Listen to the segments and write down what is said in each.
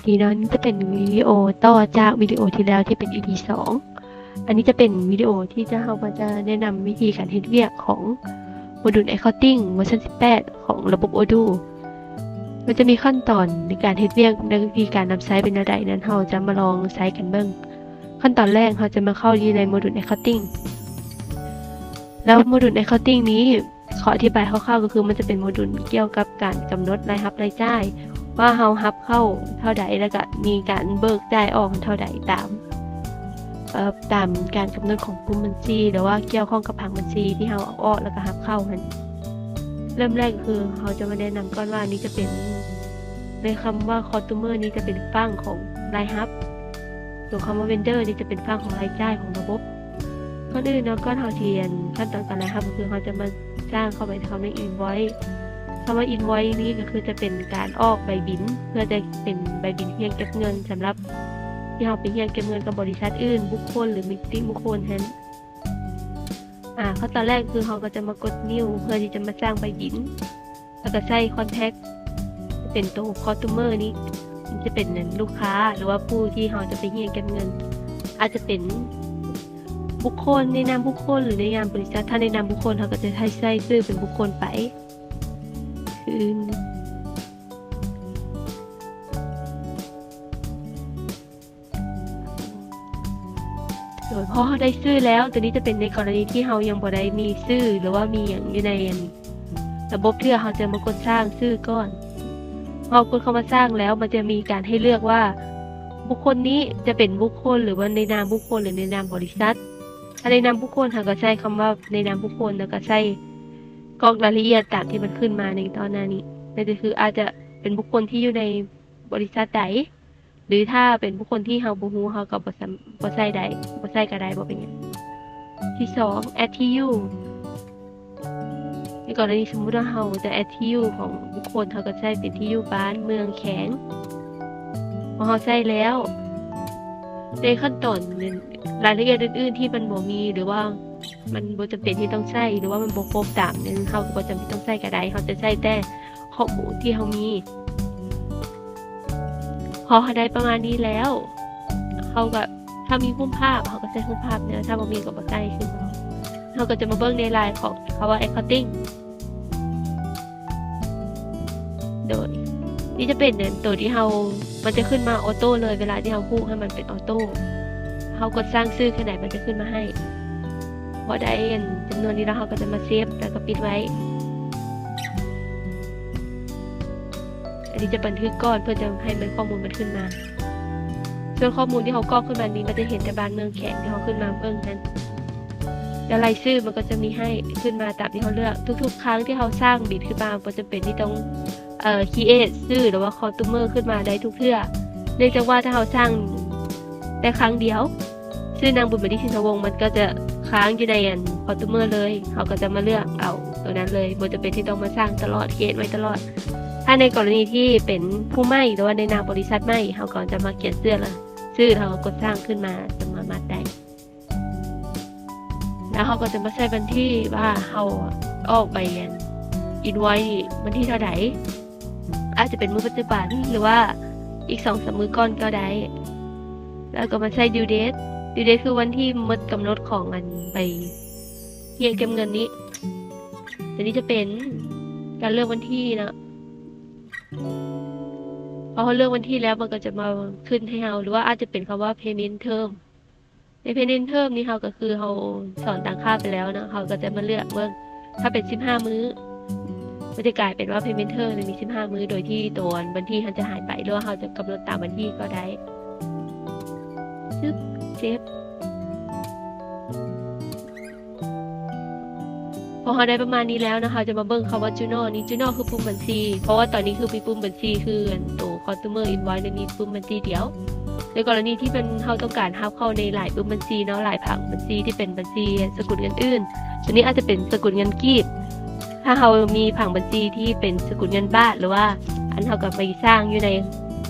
ນີ້ເນາະ ນີ້ຈະເປັນວິດີໂອຕໍ່ຈາກວິດີໂອທີ່ແລ້ວທີ່ເປັນ ອີພີ ສອງ. ອັນນີ້ຈະເປັນວິດີໂອທີ່ຈະ ເຮົາກໍຈະແນະນຳວິທີການເຮັດວຽກຂອງໂມດູນ Accounting ເວີຊັນສິບແປດຂອງລະບົບ Odoo. ມັນຈະມີຂັ້ນຕອນໃນການເຮັດວຽກ ແລະ ວິທີການນຳໃຊ້ເປັນແນວໃດນັ້ນ ເຮົາຈະມາລອງໃຊ້ກັນເບິ່ງ. ຂັ້ນຕອນແລກ ເຮົາຈະມາເຂົ້າຢູ່ໃນໂມດູນ Accounting. ແລ້ວໂມດູນ Accounting ນີ້ ຂໍອະທິບາຍຄ່າວໆ ກໍຄືມັນຈະເປັນໂມດູນກ່ຽວກັບການກຳນົດລາຍຮັບລາຍຈ່າຍ ວ່າເຮົາຮັບເຂົ້າເທົ່າໃດ ແລ້ວກະມີການເບີກຈ່າຍອອກເທົ່າໃດ ຕາມ ເອີ ຕາມການກຳນົດຂອງກຸ່ມບັນຊີ ຫຼືວ່າກ່ຽວຂ້ອງກັບຜັງບັນຊີທີ່ເຮົາເອົາອອກ ແລ້ວກະຮັບເຂົ້າຫັ້ນ. ເລີ່ມແລກກໍຄືເຮົາຈະມາແນະນຳກ່ອນວ່າ ນີ້ຈະເປັນ ໃນຄຳວ່າ customer ນີ້ຈະເປັນຝັ່ງຂອງລາຍຮັບ, ໂຕຄຳວ່າ vendor ນີ້ຈະເປັນຝັ່ງຂອງລາຍຈ່າຍຂອງລະບົບ. ກ່ອນອື່ນເນາະ ກ່ອນເຮົາຊິ ອັນ ຂັ້ນຕອນການລາຍຮັບ ກໍຄືເຮົາຈະມາສ້າງເຂົ້າໄປໃນຄຳວ່າ invoice. ຄຳວ່າ invoice ນີ້ກໍຄືຈະເປັນການອອກໃບບິນ ເພື່ອຈະເປັນໃບບິນຮຽກເກັບເງິນ ສຳລັບທີ່ເຮົາໄປຮຽກເກັບເງິນກັບບໍລິສັດອື່ນ, ບຸກຄົນ ຫຼື ນິຕິບຸກຄົນຫັ້ນ. ອາ ຂັ້ນຕອນແລກຄືເຮົາກໍຈະມາກົດ new ເພື່ອທີ່ຈະມາສ້າງໃບບິນ. ແລ້ວກໍໃສ່ contact ເປັນໂຕ customer ນີ້ ຈະເປັນ ອັນ ລູກຄ້າ ຫຼືວ່າຜູ້ທີ່ເຮົາຈະໄປຮຽກເກັບເງິນ ອາດຈະເປັນບຸກຄົນ ໃນນາມບຸກຄົນ ຫຼື ໃນນາມບໍລິສັດ. ຖ້າໃນນາມບຸກຄົນ ເຮົາກໍຈະໃຫ້ໃສ່ຊື່ເປັນບຸກຄົນໄປ ຄື ໂດຍ ພໍເຮົາໄດ້ຊື່ແລ້ວ ໂຕນີ້ຈະເປັນໃນກໍລະນີທີ່ເຮົາຍັງບໍ່ໄດ້ມີຊື່ ຫຼືວ່າມີຫຍັງຢູ່ໃນ ອັນ ລະບົບເທື່ອ ເຮົາຈະມາກົດສ້າງຊື່ກ່ອນ. ເຮົາກົດເຂົ້າມາສ້າງແລ້ວ ມັນຈະມີການໃຫ້ເລືອກວ່າ ບຸກຄົນນີ້ຈະເປັນບຸກຄົນ ຫຼືວ່າໃນນາມບຸກຄົນ ຫຼື ໃນນາມບໍລິສັດ. ຖ້າໃນນາມບຸກຄົນ ເຮົາກໍໃສ່ຄຳວ່າໃນນາມບຸກຄົນ ແລ້ວກໍໃສ່ກອກລາຍລະອຽດຕາມທີ່ມັນຂຶ້ນມາໃນຕອນໜ້ານີ້ ນັ້ນກໍຄືອາດຈະເປັນບຸກຄົນທີ່ຢູ່ໃນບໍລິສັດໃດ ຫຼືຖ້າເປັນບຸກຄົນທີ່ເຮົາບໍ່ຮູ້ ເຮົາກໍບໍ່ສາມາດ ບໍ່ໃສ່ໄດ້ ບໍ່ໃສ່ກໍໄດ້ ບໍ່ເປັນຫຍັງ. ທີສອງ add ທີ່ຢູ່. ໃນກໍລະນີສົມມຸດວ່າເຮົາຈະ add ທີ່ຢູ່ຂອງບຸກຄົນ ເຮົາກໍໃສ່ເປັນທີ່ຢູ່ບ້ານ ເມືອງ ແຂວງ. ພໍເຮົາໃສ່ແລ້ວ ໃນຂັ້ນຕອນ ລາຍລະອຽດອື່ນໆທີ່ມັນບໍ່ມີ ຫຼືວ່າມັນບໍ່ຈຳເປັນທີ່ຕ້ອງໃສ່ ຫຼືວ່າມັນບໍ່ຄົບຕາມນັ້ນ ເຮົາກໍບໍ່ຈຳເປັນຕ້ອງໃສ່ກໍໄດ້ ເຮົາຈະໃສ່ແຕ່ ຂໍ້ມູນທີ່ເຮົາມີ. ພໍເຮົາໄດ້ປະມານນີ້ແລ້ວ ເຮົາກໍ ຖ້າມີຮູບພາບ ເຮົາກໍໃສ່ຮູບພາບເນາະ ຖ້າບໍ່ມີກໍບໍ່ໃສ່ຄືເກົ່າ. ເຮົາກໍຈະມາເບິ່ງໃນລາຍຂອງຄຳວ່າ accounting ໂດຍ ນີ້ຈະເປັນ ອັນ ໂຕທີ່ເຮົາ ມັນຈະຂຶ້ນມາ auto ເລີຍ ເວລາທີ່ເຮົາຜູກໃຫ້ມັນເປັນ auto ເຮົາກົດສ້າງຊື່ແຄ່ໃດ ມັນຈະຂຶ້ນມາໃຫ້. ພໍໄດ້ ອັນ ຈຳນວນນີ້ແລ້ວ ເຮົາກໍຈະມາ save ແລ້ວກໍປິດໄວ້. ອັນນີ້ຈະບັນທຶກກ່ອນ ເພື່ອຈະໃຫ້ມັນ ຂໍ້ມູນມັນຂຶ້ນມາ. ສ່ວນຂໍ້ມູນທີ່ເຮົາກອກຂຶ້ນມານີ້ ມັນຈະເຫັນແຕ່ບ້ານ ເມືອງ ແຂວງ ທີ່ເຮົາຂຶ້ນມາເບິ່ງນັ້ນ. ແລ້ວລາຍຊື່ມັນກໍຈະມີໃຫ້ຂຶ້ນມາຕາມທີ່ເຮົາເລືອກ. ທຸກໆຄັ້ງທີ່ເຮົາສ້າງບິນຂຶ້ນມາ ບໍ່ຈຳເປັນທີ່ຕ້ອງ ເອີ create ຊື່ ຫຼືວ່າ customer ຂຶ້ນມາໄດ້ທຸກເທື່ອ ເນື່ອງຈາກວ່າຖ້າເຮົາສ້າງແຕ່ຄັ້ງດຽວ ຊື່ນາງບຸນມະນີ ສີສະວົງ ມັນກໍຈະຄ້າງຢູ່ໃນ ອັນ customer ເລີຍ. ເຮົາກໍຈະມາເລືອກເອົາໂຕນັ້ນເລີຍ ບໍ່ຈຳເປັນທີ່ຕ້ອງມາສ້າງຕະຫຼອດ create ໄວ້ຕະຫຼອດ. ຖ້າໃນກໍລະນີທີ່ເປັນຜູ້ໃໝ່ ຫຼືວ່າໃນນາມບໍລິສັດໃໝ່ ເຮົາກໍຈະມາຂຽນຊື່ ແລ້ວ ຊື່ ເຮົາກໍກົດສ້າງຂຶ້ນມາ ສາມາດໄດ້. ແລ້ວເຮົາກໍຈະມາໃສ່ວັນທີວ່າເຮົາອອກໃບ invoice ນີ້ວັນທີເທົ່າໃດ ອາດຈະເປັນມື້ປັດຈຸບັນ ຫຼືວ່າອີກສອງສາມມື້ກ່ອນກໍໄດ້. ແລ້ວກໍມາໃສ່ due date. Due date ຄືວັນທີໝົດກຳນົດຂອງ ອັນ ໃບຮຽກເກັບເງິນນີ້. ຕົວນີ້ຈະເປັນການເລືອກວັນທີເນາະ. ພໍເຮົາເລືອກວັນທີແລ້ວ ມັນກໍຈະມາຂຶ້ນໃຫ້ເຮົາ ຫຼືວ່າອາດຈະເປັນຄຳວ່າ payment term. ໃນ payment term ນີ້ເຮົາກໍຄືເຮົາສອນຕັ້ງຄ່າໄປແລ້ວເນາະ ເຮົາກໍຈະມາເລືອກເບິ່ງ ຖ້າເປັນສິບຫ້າມື້ ມັນຈະກາຍເປັນວ່າ payment term ນີ້ມີສິບຫ້າມື້ ໂດຍທີ່ຕົວວັນທີຫັ້ນຈະຫາຍໄປ ຫຼືວ່າເຮົາຈະກຳນົດຕາມວັນທີກໍໄດ້. ຊຶບ save. ພໍເຮົາໄດ້ປະມານນີ້ແລ້ວເນາະ ເຮົາຈະມາເບິ່ງຄຳວ່າ journal ນີ້. Journal ຄືປຸ່ມບັນຊີ ເພາະວ່າຕອນນີ້ຄືມີປຸ່ມບັນຊີ ຄື ອັນ ໂຕ customer invoice ນີ້ມີປຸ່ມບັນຊີດຽວ. ໃນກໍລະນີທີ່ມັນ ເຮົາຕ້ອງການຮັບເຂົ້າໃນຫຼາຍປຸ່ມບັນຊີເນາະ ຫຼາຍຜັງບັນຊີທີ່ເປັນບັນຊີສະກຸນເງິນອື່ນ ຕົວນີ້ອາດຈະເປັນສະກຸນເງິນກີບ. ຖ້າເຮົາມີຜັງບັນຊີທີ່ເປັນສະກຸນເງິນບາດ ຫຼືວ່າ ອັນ ເຮົາກໍໄປສ້າງຢູ່ໃນ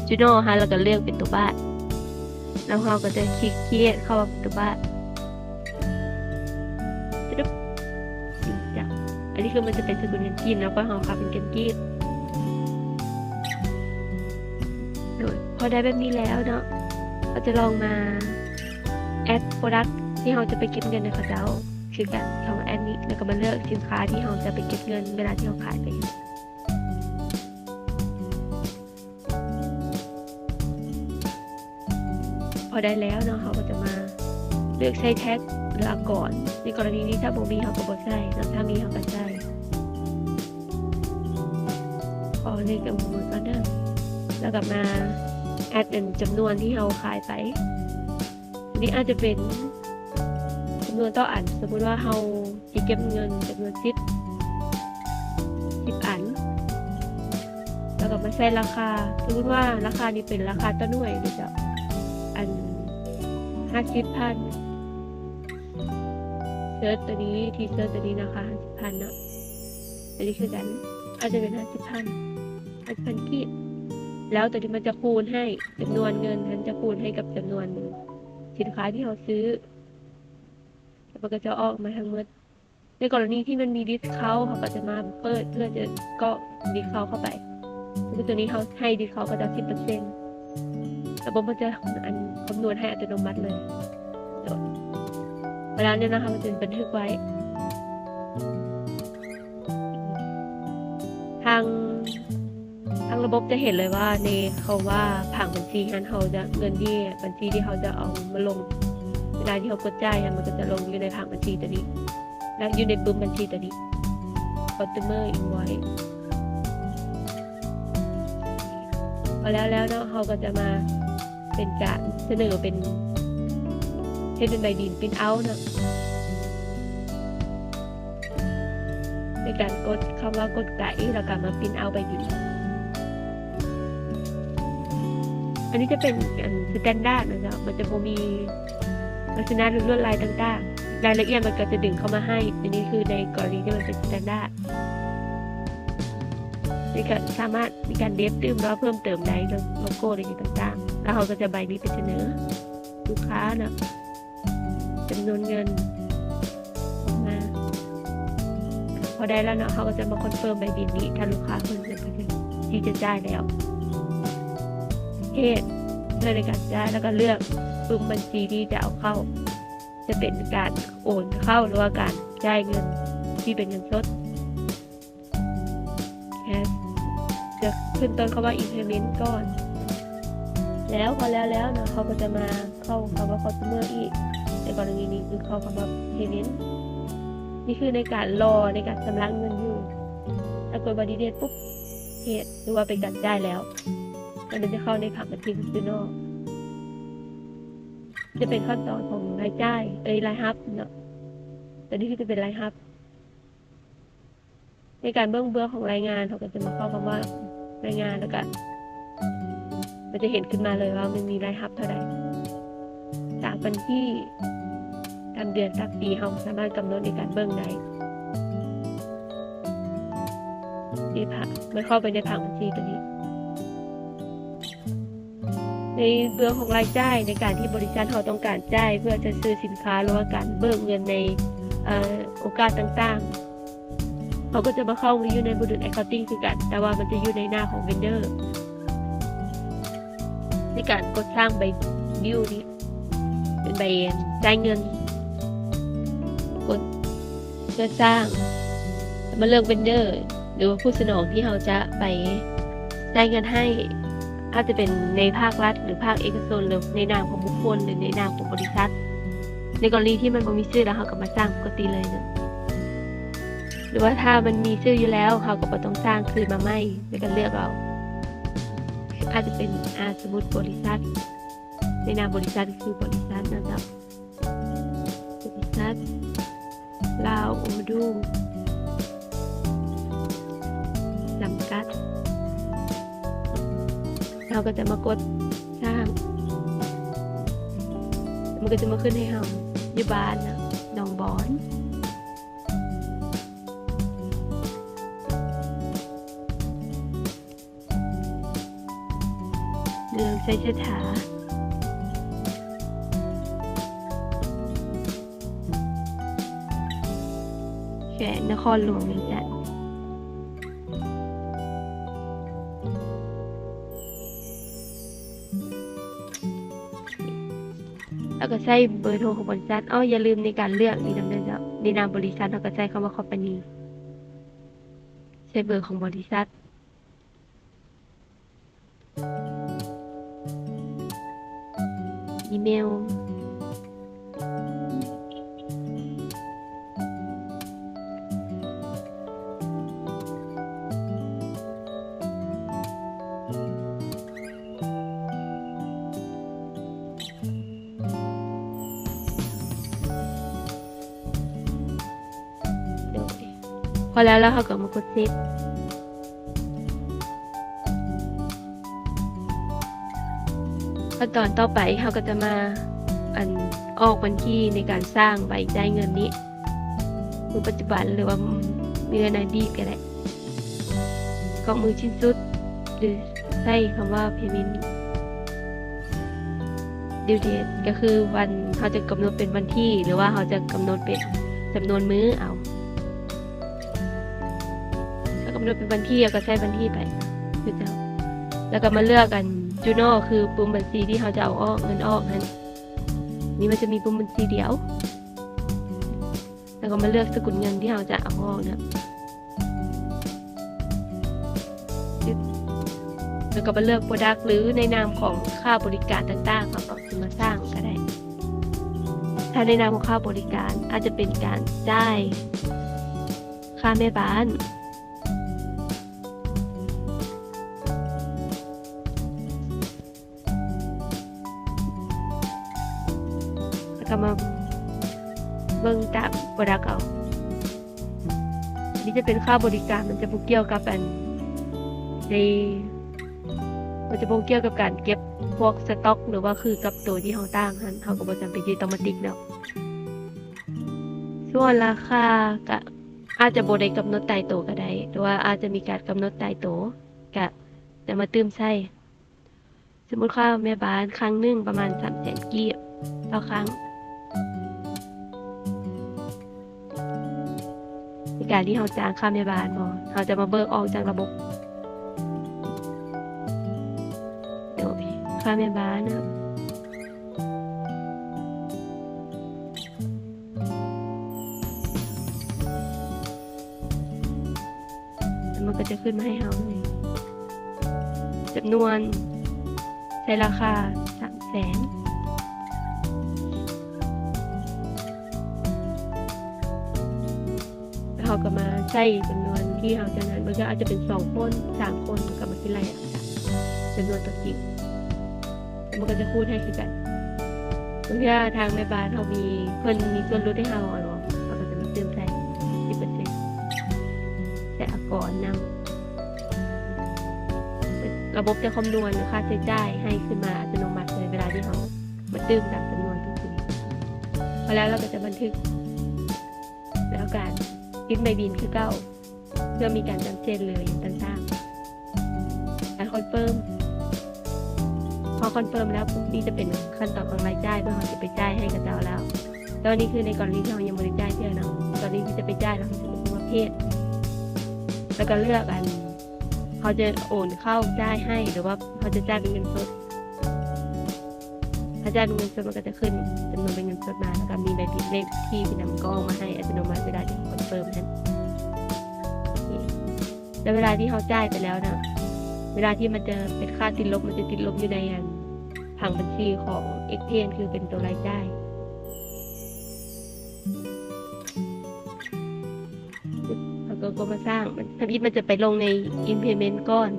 journal ຫັ້ນ ແລ້ວກໍເລືອກເປັນຕົວບາດ ແລ້ວເຮົາກໍຈະຄລິກ create ເຂົ້າເປັນຕົວບາດ. ຕຶບ ອັນນີ້ຄືມັນຈະເປັນສະກຸນເງິນກີບເນາະ ເພາະເຮົາເປັນເງິນກີບ. ໂດຍ ພໍ ໄດ້ແບບນີ້ແລ້ວເນາະ ເຮົາຈະລອງມາແອັດໂປຣດັກທີ່ເຮົາຈະໄປເກັບເງິນໃຫ້ເຂົາເຈົ້າຄືກັນ. ເຮົາແອັດນີ້ ແລ້ວກໍມາເລືອກສິນຄ້າທີ່ເຮົາຈະໄປເກັບເງິນເວລາທີ່ເຮົາຂາຍໄປ. ພໍໄດ້ແລ້ວເນາະ ເຮົາກໍຈະມາເລືອກໃສ່ແທັກ ຫຼື ອາກອນ. ໃນກໍລະນີນີ້ຖ້າບໍ່ມີເຮົາກໍບໍ່ໃສ່ເນາະ ຖ້າມີເຮົາກໍໃສ່. ຂໍເລືອກຈຳນວນກ່ອນເດີ ແລ້ວກໍມາແອັດເປັນຈຳນວນທີ່ເຮົາຂາຍໄປ. ອັນນີ້ອາດຈະເປັນຈຳນວນຕໍ່ອັນ ສົມມຸດວ່າເຮົາຊິເກັບເງິນຈຳນວນສິບ ສິບອັນ ແລ້ວກໍມາໃສ່ລາຄາ ສົມມຸດວ່າລາຄານີ້ເປັນລາຄາຕໍ່ໜ່ວຍເດີເຈົ້າ ອັນ ຫ້າສິບພັນ ເຊີດໂຕນີ້ ທີເຊີດໂຕນີ້ລາຄາຫ້າສິບພັນເນາະ ອັນນີ້ຄືກັນ ອາດຈະເປັນຫ້າສິບພັນ ຫ້າສິບພັນກີບ ແລ້ວໂຕນີ້ມັນຈະຄູນໃຫ້ຈຳນວນເງິນ ມັນຈະຄູນໃຫ້ກັບຈຳນວນສິນຄ້າທີ່ເຮົາຊື້ ແລ້ວມັນກໍຈະອອກມາທັງໝົດ. ໃນກໍລະນີທີ່ມັນມີດິສເຄົາ ເຮົາກໍຈະມາເປີດເພື່ອຈະກອກດິສເຄົາເຂົ້າໄປ. ຄືໂຕນີ້ເຮົາໃຫ້ດິສເຄົາເຂົາເຈົ້າສິບເປີເຊັນ ລະບົບມັນຈະ ອັນ ຄຳນວນໃຫ້ອັດຕະໂນມັດເລີຍ. ໂດຍ ເວລານີ້ນະ ເຮົາຈະບັນທຶກໄວ້. ທາງ ທາງລະບົບຈະເຫັນເລີຍວ່າ ໃນຄຳວ່າຜັງບັນຊີຫັ້ນ ເຮົາຈະ ເງິນທີ່ ບັນຊີທີ່ເຮົາຈະເອົາມາລົງ ເວລາທີ່ເຮົາກົດຈ່າຍຫັ້ນ ມັນກໍຈະລົງຢູ່ໃນຜັງບັນຊີໂຕນີ້ ແລະ ຢູ່ໃນປຶ້ມບັນຊີໂຕນີ້ Customer Invoice. ພໍແລ້ວແລ້ວເນາະ ເຮົາກໍຈະມາເປັນການສະເໜີເປັນ ເຮັດເປັນໃບບິນ print out ເນາະ ໃນການກົດຄຳວ່າກົດໄກ ແລ້ວກໍມາ print out ໃບບິນ. ອັນນີ້ຈະເປັນ ອັນ standard ນະເຈົ້າ ມັນຈະບໍ່ມີລັກສະນະ ຫຼື ລວດລາຍຕ່າງໆ ລາຍລະອຽດມັນກໍຈະດຶງເຂົ້າມາໃຫ້. ອັນນີ້ຄືໃນກໍລະນີທີ່ມັນເປັນ standard ນີ້ກໍສາມາດມີການເດັບຕື່ມ ຫຼືວ່າເພີ່ມເຕີມໄດ້ ໂລໂກ້ ຫຼື ຫຍັງຕ່າງໆ ແລ້ວເຮົາກໍຈະໃບນີ້ໄປສະເໜີລູກຄ້າເນາະ ຈຳນວນເງິນອອກມາ. ພໍໄດ້ແລ້ວເນາະ ເຮົາກໍຈະມາຄອນເຟີມໃບບິນນີ້ ຖ້າລູກຄ້າເພິ່ນຈະ ທີ່ຈະຈ່າຍແລ້ວ ເຮັດເພື່ອໃນການຈ່າຍ ແລ້ວກໍເລືອກປຶ້ມບັນຊີທີ່ຈະເອົາເຂົ້າ ຈະເປັນການໂອນເຂົ້າ ຫຼືວ່າການຈ່າຍເງິນທີ່ເປັນເງິນສົດ. Cash ຈະຂຶ້ນຕົ້ນຄຳວ່າ e-payment ກ່ອນ ແລ້ວພໍແລ້ວແລ້ວເນາະ ເຮົາກໍຈະມາເຂົ້າຄຳວ່າ customer ອີກ ໃນກໍລະນີນີ້ຄືເຂົ້າຄຳວ່າ payment. ນີ້ຄືໃນການລໍໃນການຊຳລະເງິນຢູ່ ຖ້າກົດວ່າ detect ປຸບ ເຮັດ ຫຼືວ່າເປັນການຈ່າຍແລ້ວ ແລ້ວມັນຈະເຂົ້າໃນຜັງບັນຊີທີ່ຢູ່ນອກ. ຈະເປັນຂັ້ນຕອນຂອງລາຍຈ່າຍ ເອີຍ ລາຍຮັບເນາະ ຕົວນີ້ຄືຈະເປັນລາຍຮັບ. ໃນການເບິ່ງເບື້ອງຂອງລາຍງານ ເຮົາກໍຈະມາເຂົ້າຄຳວ່າລາຍງານ ແລ້ວກໍມັນຈະເຫັນຂຶ້ນມາເລີຍວ່າມັນມີລາຍຮັບເທົ່າໃດ ຕາມວັນທີ ຕາມເດືອນ ຕາມປີ ເຮົາສາມາດກຳນົດໃນການເບິ່ງໄດ້. ທີ່ ມັນເຂົ້າໄປໃນຜັງບັນຊີຕົວນີ້. ໃນເບື້ອງຂອງລາຍຈ່າຍ ໃນການທີ່ບໍລິສັດເຮົາຕ້ອງການຈ່າຍເພື່ອຈະຊື້ສິນຄ້າ ຫຼືວ່າການເບີກເງິນໃນ ເອີ ໂອກາດຕ່າງໆ ເຮົາກໍຈະມາເຂົ້າຢູ່ໃນໂມດູນ accounting ຄືກັນ ແຕ່ວ່າມັນຈະຢູ່ໃນໜ້າຂອງ vendor. ໃນການກົດສ້າງໃບບິວນີ້ ເປັນໃບຈ່າຍເງິນ ກົດເພື່ອສ້າງ ແລ້ວມາເລືອກ vendor ຫຼືວ່າຜູ້ສະໜອງທີ່ເຮົາຈະໄປຈ່າຍເງິນໃຫ້ ອາດຈະເປັນໃນພາກລັດ ຫຼື ພາກເອກະຊົນ ຫຼື ໃນນາມຂອງບຸກຄົນ ຫຼື ໃນນາມຂອງບໍລິສັດ. ໃນກໍລະນີທີ່ມັນບໍ່ມີຊື່ ແລ້ວເຮົາກໍມາສ້າງປົກກະຕິເລີຍເນາະ ຫຼືວ່າຖ້າມັນມີຊື່ຢູ່ແລ້ວ ເຮົາກໍບໍ່ຕ້ອງສ້າງຄືນມາໃໝ່ ແລ້ວກໍເລືອກເອົາ ອາດຈະເປັນ ອາ ສົມມຸດບໍລິສັດ ໃນນາມບໍລິສັດ ຄືບໍລິສັດນັ້ນເນາະ ບໍລິສັດລາວໂອດູຈຳກັດ. ເຮົາກໍຈະມາກົດສ້າງ ມັນກໍຈະມາຂຶ້ນໃຫ້ເຮົາຢູ່ບ້ານນະ ໜອງບອນ. ເມືອງໄຊເສດຖາ ແຂວງນະຄອນຫຼວງວຽງຈັນ. ກໍໃສ່ເບີໂທຂອງບໍລິສັດ. ເອົ້າ ຢ່າລືມໃນການເລືອກນີ້ນຳເດີເຈົ້າ, ໃນນາມບໍລິສັດເຮົາກໍໃສ່ຄຳວ່າ company ໃສ່ເບີຂອງບໍລິສັດ. ອີເມວ. ໂດຍ ພໍແລ້ວ ແລ້ວເຮົາກໍມາກົດເຊບ. ຂັ້ນຕອນຕໍ່ໄປເຮົາກໍຈະມາ ອັນ ອອກວັນທີໃນການສ້າງໃບຈ່າຍເງິນນີ້ ມື້ປັດຈຸບັນ ຫຼືວ່າເມື່ອໃນອະດີດກໍໄດ້. ກອກມືສິ້ນສຸດ ຫຼືໃຊ້ຄຳວ່າ payment due date ກໍຄືວັນ ເຮົາຈະກຳນົດເປັນວັນທີ ຫຼືວ່າເຮົາຈະກຳນົດເປັນຈຳນວນມື້ເອົາ. ຖ້າກຳນົດເປັນວັນທີ ເຮົາກໍໃສ່ວັນທີໄປຄືເກົ່າ. ແລ້ວກໍມາເລືອກອັນ journal ຄືປຸ່ມບັນຊີທີ່ເຮົາຈະເອົາອອກ ເງິນອອກນັ້ນ. ນີ້ມັນຈະມີປຸ່ມບັນຊີດຽວ. ແລ້ວກໍມາເລືອກສະກຸນເງິນທີ່ເຮົາຈະເອົາອອກນະ. ແລ້ວກໍມາເລືອກ product ຫຼືໃນນາມຂອງຄ່າບໍລິການຕ່າງໆ ເຮົາກໍຊິມາສ້າງກໍໄດ້. ຖ້າໃນນາມຂອງຄ່າບໍລິການ ອາດຈະເປັນການຈ່າຍຄ່າແມ່ບ້ານ. ແລ້ວກໍມາເບິ່ງຕາມ product ເອົາ. ນີ້ຈະເປັນຄ່າບໍລິການ, ມັນຈະບໍ່ກ່ຽວກັບອັນ ໃນ ມັນຈະບໍ່ກ່ຽວກັບການເກັບພວກ stock ຫຼືວ່າຄືກັບໂຕທີ່ເຮົາຕ່າງຫັ້ນ, ເຮົາກໍບໍ່ຈຳເປັນທີ່ຕ້ອງມາຕິກເນາະ. ສ່ວນລາຄາກໍອາດຈະບໍ່ໄດ້ກຳນົດຕາຍໂຕກໍໄດ້ ຫຼືວ່າອາດຈະມີການກຳນົດຕາຍໂຕ, ກໍຈະມາຕື່ມໃສ່. ສົມມຸດຄ່າແມ່ບ້ານຄັ້ງໜຶ່ງປະມານສາມແສນກີບຕໍ່ຄັ້ງ. ໃນການທີ່ເຮົາຈ້າງຄ່າແມ່ບ້ານບໍ ເຮົາຈະມາເບີກອອກຈາກລະບົບ. ໂດຍ ຄ່າແມ່ບ້ານນະ ແລ້ວມັນກໍຈະຂຶ້ນມາໃຫ້ເຮົາເລີຍ ຈຳນວນ ໃສ່ລາຄາສາມແສນ ແລ້ວເຮົາກໍມາໃສ່ຈຳນວນທີ່ເຮົາຈະນັ້ນ, ບາງເທື່ອອາດຈະເປັນສອງຄົນ ສາມຄົນ ກໍມາຄິດໄລ່ເອົາຈາກຈຳນວນຕົວຈິງ. ແລ້ວມັນກໍຈະຄູນໃຫ້ຄືກັນ. ບາງເທື່ອທາງແມ່ບ້ານເຮົາມີ ເພິ່ນມີສ່ວນຫຼຸດໃຫ້ເຮົາເນາະ, ເຮົາກໍຈະມາຕື່ມໃສ່ສິບເປີເຊັນ ໃສ່ອາກອນນຳ. ລະບົບຈະຄຳນວນຄ່າໃຊ້ຈ່າຍໃຫ້ຂຶ້ນມາອັດຕະໂນມັດເລີຍ ເວລາທີ່ເຮົາມາຕື່ມຕາມຈຳນວນທີ່ຈິງ. ພໍແລ້ວເຮົາກໍຈະບັນທຶກ ແລ້ວການຕິດໃບບິນຄືເກົ່າ ເພື່ອມີການຈຳເຊັນ ຫຼື ຫຍັງຕ່າງໆ. ການຄອນເຟີມ ພໍຄອນເຟີມແລ້ວປຸບ ນີ້ຈະເປັນຂັ້ນຕອນຂອງລາຍຈ່າຍ ເພື່ອເຮົາຈະໄປຈ່າຍໃຫ້ເຂົາເຈົ້າແລ້ວ. ແຕ່ວ່ານີ້ຄືໃນກໍລະນີທີ່ເຮົາຍັງບໍ່ໄດ້ຈ່າຍເທື່ອເນາະ, ກໍລະນີທີ່ຈະໄປຈ່າຍແລ້ວ ເຮົາຈະເລືອກປະເພດ ແລ້ວກໍເລືອກອັນ ເຮົາຈະໂອນເຂົ້າຈ່າຍໃຫ້ ຫຼືວ່າເຮົາຈະຈ່າຍເປັນເງິນສົດ. ຖ້າຈ່າຍເປັນເງິນສົດ ມັນກໍຈະຂຶ້ນຈຳນວນເປັນເງິນສົດມາ ແລ້ວກໍມີໃບເລກທີ່ນຳກ້ອງມາໃຫ້ອັດຕະໂນມັດເວລາທີ່ຄອນເຟີມຫັ້ນ. ໂອເຄ ແລ້ວເວລາທີ່ເຮົາຈ່າຍໄປແລ້ວນະ ເວລາທີ່ມັນຈະເປັນຄ່າຕິດລົບ ມັນຈະຕິດລົບຢູ່ໃນອັນຜັງບັນຊີຂອງ Xpay ຄືເປັນໂຕລາຍຈ່າຍ. ເຮົາກໍກົດມາສ້າງ ມັນ ທຳອິດມັນຈະໄປລົງໃນ in payment ກ່ອນ.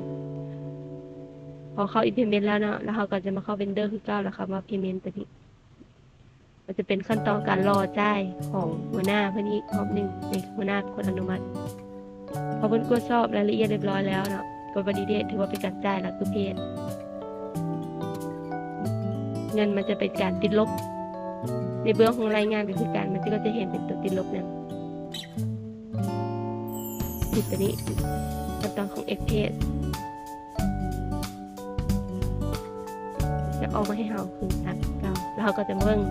ພໍເຂົ້າ in payment ແລ້ວເນາະ ແລ້ວເຮົາກໍຈະມາເຂົ້າ vendor ຄືເກົ່າ ແລ້ວເຂົ້າມາ payment ຕົວນີ້. ມັນຈະເປັນຂັ້ນຕອນການລໍຈ່າຍຂອງຫົວໜ້າເພິ່ນອີກຮອບໜຶ່ງ ໃຫ້ຫົວໜ້າເປັນຄົນອະນຸມັດ. ພໍເພິ່ນກວດສອບລາຍລະອຽດຮຽບຮ້ອຍແລ້ວເນາະ ກໍ validate ຖືວ່າເປັນການຈ່າຍແລ້ວຄືເພດ. ເງິນມັນຈະເປັນການຕິດລົບ ໃນເບື້ອງຂອງລາຍງານກໍຄືກັນ ມັນກໍຈະເຫັນເປັນຕົວຕິດລົບນຳ. ຄືຕົວນີ້ ຂັ້ນຕອນຂອງ Xpay ຈະອອກມາໃຫ້ເຮົາຄືຕາມເກົ່າ ແລ້ວເຮົາກໍຈະມາເບິ່ງ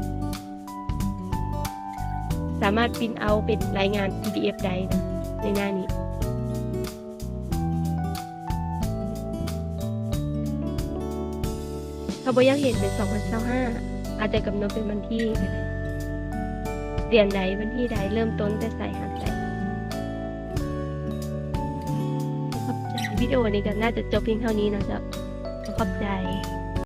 ສາມາດ print out ເປັນລາຍງານ PDF ໄດ້ນະ ໃນໜ້ານີ້. ຖ້າບໍ່ຢາກເຫັນເປັນສອງພັນຊາວຫ້າ ອາດຈະກຳນົດເປັນວັນທີກໍໄດ້ ເດືອນໃດ ວັນທີໃດ ເລີ່ມຕົ້ນແຕ່ໃສຫາໃສ. ຂອບໃຈ. ວິດີໂອນີ້ກໍໜ້າຈະຈົບພຽງເທົ່ານີ້ເນາະເຈົ້າ. ຂອບໃຈ.